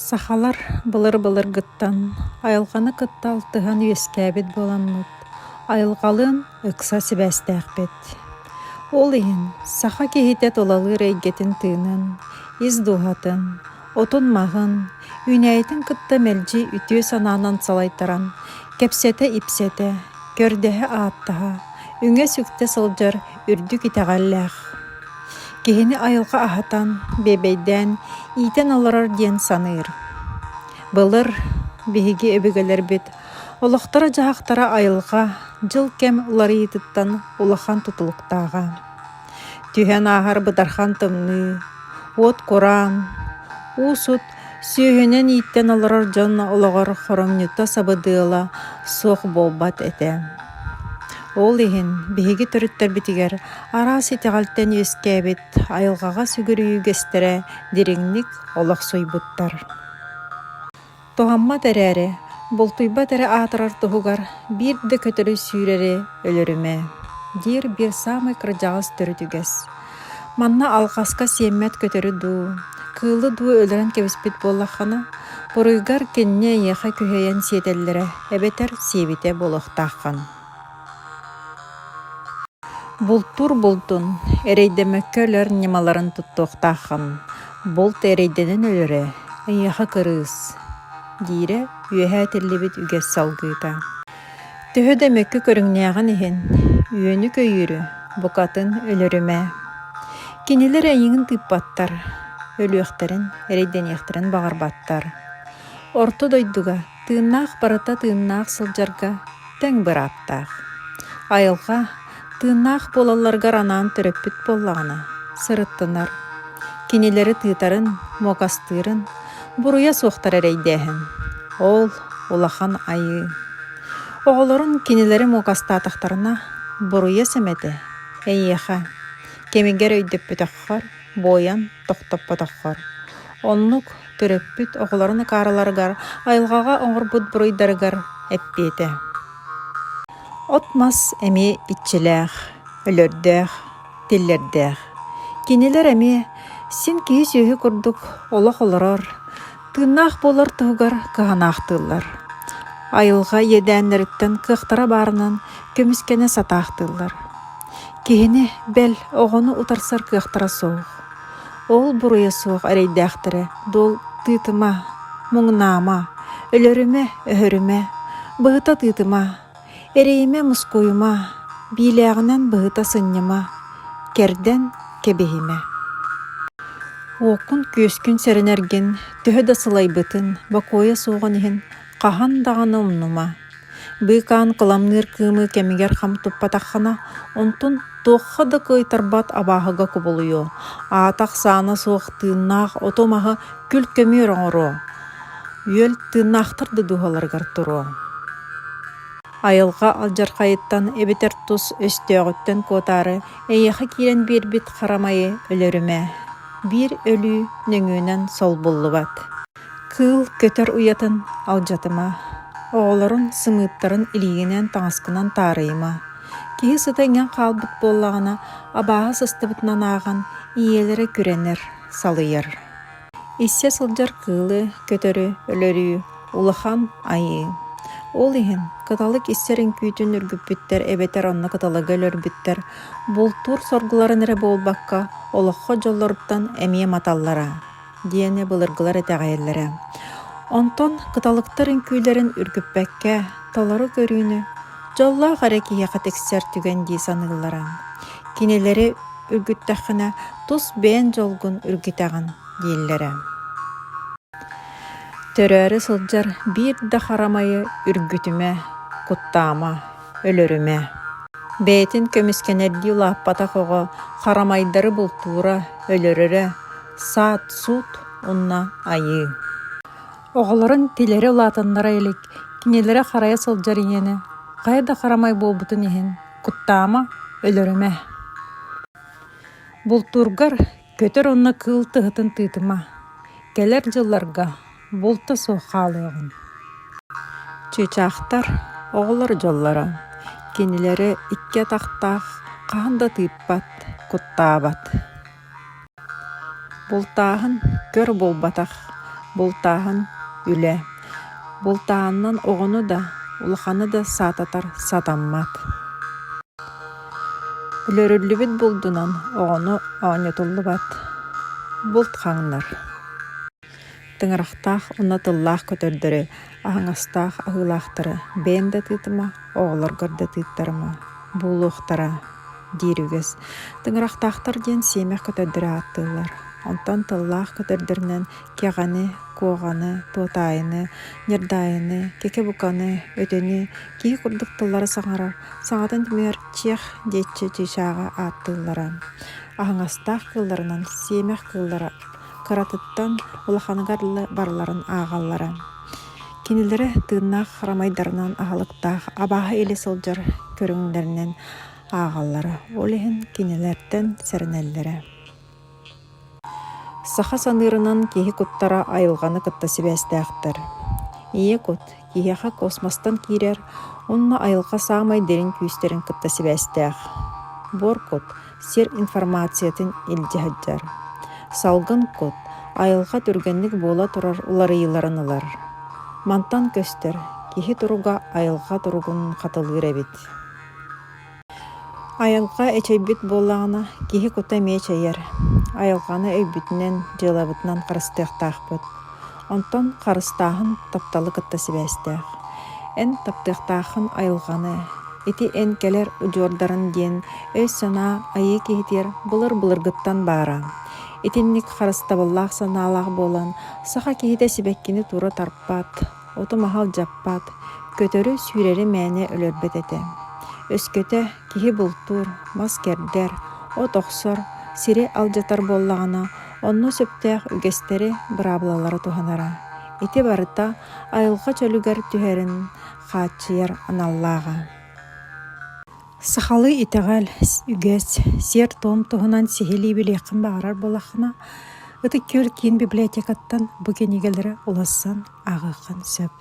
Сахалар былыр-былыргыттан айылҕаны кытта алтыһан үөскээбит буоламмыт, айылҕалыын ыкса сибээстээхпит. Ол иһин саха киһитэ тулалыыр эйгэтин тыынын, ис дууһатын, отун-маһын, үүнээйитин кытта мэлдьи үтүө санаанан салайтаран, кэпсэтэ-ипсэтэ, көрдөһө-ааттаһа, үҥэ-сүктэ сылдьар үрдүк итэҕэллээх. Киһини айылҕа аһатан, биэбэйдээн, иитэн олорор диэн саныыр. Былыр биһиги өбүгэлэрбит олохторо-дьаһахтара айылҕа, дьыл-кэм уларыйыытыттан улахан тутулуктааҕа. Түһэн ааһар бытархан тымныы, уот кураан, уу-сут Сүөһүнэн ииттэн олорор дьон олоҕор хоромньута сабыдыала суох буолбат этэ. Ол иһин биһиги төрүттэрбитигэр араас итэҕэлтэн үөскээбит айылҕаҕа сүгүрүйүү үгэстэрэ дириҥник олохсуйбуттар. Туһаммат эрээри, бултуйбат эрэ аатырар туһугар биир да көтөрү сүүрэри өлөрүмэ, диир биир саамай кырдьаҕас төрүт үгэс. Манна алҕаска сиэммэт көтөрү дуу, кыылы дуу өлөрөн кэбиспит буоллаххына, буруйгар кинини эйиэхэ күһэйэн сиэтэллэрэ эбэтэр сиэбитэ буолуохтааххын. Бултуур булдун, эрэйдэммэккэ өлөр ньымаларын туттуохтааххын. Булт эрэйдэнэн өлөрө, эйиэхэ кырыыс, диирэ үөһэ этиллибит үгэс салгыыта. Төһө да мөкү көрүҥнээҕин иһин, үөнү-көйүүрү букатын өлөрүмэ. Кинилэр эйигин тыыппаттар, өлүөхтэрин, эрэйдэниэхтэрин баҕарбаттар. Орто дойдуга тыыннаах барыта тыыннаах сылдьарга тэҥ бырааптаах. Айылҕа тыыннаах буолалларыгар анаан төрөппүт буоллаҕына, сырыттынар. Кинилэри тыытарын, муокастыырын буруйа суохтар эрэйдээһин. Ол улахан айыы. Оҕолорун кинилэри муокастаатахтарына, буруйа сэмэтэ эйиэхэ, кэмигэр өйдөппөтөххөр, буойан тохтоппотоххор. Оннук төрөппүт оҕолорун акаарыларыгар, айылҕаҕа оҥорбут буруйдарыгар эппиэтэ. От-мас эмиэ иччилээх, өлөрдөөх, тиллэрдээх. Кинилэр эмиэ син киһи-сүөһү курдук олох олорор, тыыннаах буолар туһугар кыһанаахтыыллар. Айылҕа иэдээннэриттэн кыахтара баарынан көмүскэнэ сатаахтыыллар. Киһини, бэл, оҕону утарсар кыахтара суох. Ол буруйа суох эрэйдээхтэрэ дуол тыытыма, муҥнаама, өлөрүмэ, өһөрүмэ, быһыта тыытыма, эрэйимэ, мускуйума, биилээҕинэн быһыта сынньыма, кэрдэн кэбиһимэ. Уоккун-күөскүн сэрэнэргин, төһө да сылайбытын, бокуойа суоҕун иһин хаһан даҕаны умнума. Быыкаан кыламныыр кыымы кэмигэр хам туппатаххына, онтун туохха да кыайтарбат абааһыга кубулуйуо, аата-ахсаана суох тыыннаах оту-маһы күл-көмүөр оҥоруо, үөл тыыннаахтар да дууһаларыгар туруо. Айылҕа алдьархайыттан эбэтэр тус өстөөҕүттэн куотаары эйиэхэ киирэн биэрбит харамайы өлөрүмэ, биир өлүү нөҥүөнэн солбуллубат. Кыыл көтөр уйатын алдьатыма, оҕолорун сымыыттарын илиигинэн таҥаскынан таарыйыма. Киһи сыта иҥэн хаалбыт буоллаҕына, абааһы сыстыбытынан ааҕан, ийэлэрэ күрэнэр, салыйар. Иссэ сылдьар кыылы, көтөрү өлөрүү улахан айыы. Ол иһин кыталык иссэр үҥкүүтүн үргүппүттэр эбэтэр онно кыталыгы өлөрбүттэр бултуур соргуларын эрэ буолбакка, олоххо дьоллоруттан эмиэ маталлара диэни былыргылар итэҕэйэллэрэ. Онтон кыталыктар үҥкүүлэрин үргүппэккэ толору көрүүнү дьоллоох эрэ киһиэхэ тиксэр түгэн дии саныыллара. Кинилэри үргүттэххинэ тус бэйэн дьолгун үргүтэҕин дииллэрэ. Төрөөрү сылдьар биир да харамайы үргүтүмэ, куттаама, өлөрүмэ. Бэйэтин көмүскэнэрдии улааппатах оҕо харамайдары бултуура, өлөрөрө, саат-суут уонна айыы. Оҕолорун тилэри улаатыннара илик, кинилэри харайа сылдьар ийэни хайа да харамай буолбутун иһин куттаама, өлөрүмэ. Бултуургар көтөр уонна кыыл тыһытын тыытыма, кэлэр дьылларга булта суох хаалыаҕын. Чыычаахтар оҕолор дьоллоро, кинилэри икки атахтаах хаһан да тыыппат, куттаабат. Бултааһын көр буолбатах, Бултааһын үлэ. Бултааһынынан оҕону да, улаханы да саататар сатаммат. Өлөрүллүбүт булдунан оҕону оонньотуллубат. Булт хаҥнар. Тыҥырахтаах уонна тыллаах көтөрдөрү, аһаҥастаах аһыылаахтары бэйэҥ да тыытыма, оҕолоргор да тыыттарыма, буолуохтара диир үгэс. Тыҥырахтаахтар диэн сиэмэх көтөрдөрү ааттыыллар. Онтон тыллаах көтөрдөрүнэн кэҕэни, куоҕаны, туотаайыны, ньырдаайыны, кэкэ-буканы, өтөнү, киһи курдук тыллары саҥарар, саҥатын түмүгэр чиэх диэччи чыычааҕы ааттыыллара. Аһаҥастаах кыылларынан сиэмэх кыыллара кыратыттан улаханыгар дылы барыларын ааҕаллара. Кинилэри тыыннаах харамайдарынан аһылыктаах абааһы илэ сылдьар көрүҥнэринэн ааҕаллара, ол иһин кинилэртэн сэрэнэллэрэ. Саха саныырынан киһи куттара айылҕаны кытта сибээстээхтэр. Ийэ кут киһиэхэ космостан киирэр уонна айылҕа саамай дириҥ күүстэрин кытта сибээстээх. Буор кут сир информациятын илдьэ сылдьар. Салгын кут айылҕа түргэнник буола турар уларыйыыларын ылар. Мантан көстөр, киһи туруга айылҕа туругун хатылыыр эбит. Айылҕа эчэйбит буоллаҕына, киһи кута эмиэ эчэйэр. Айылҕаны өйбүтүнэн, дьыалабытынан харыстыахтаахпыт. Онтон харыстааһын тапталы кытта сибээстээх. Эн таптыахтааххын айылҕаны, ити эн кэлэр удьуордарын диэн өй-санаа айыы киһитигэр былыр-былыргыттан баара. Итинник харыстабыллаах санаалаах буолан, саха киһитэ сибэккини тура тарпат, оту-маһы алдьаппат, көтөрү-сүүрэри мээнэ өлөрбөт этэ. Өскөтө киһи бултуур, мас кэрдэр, от охсор, сири алдьатар буоллаҕына, онно сөптөөх үгэстэри, быраабылалары туһанара. Ити барыта айылҕа чөлүгэр түһэрин хааччыйар аналлааҕа. Сахалыы итэҕэл, үгэс, сиэр-туом туһунан сиһилии билиэххин баҕарар буоллаххына, Ытык Күөл киин библиотекаттан бу кинигэлэри уларсан ааҕыаххын сөп.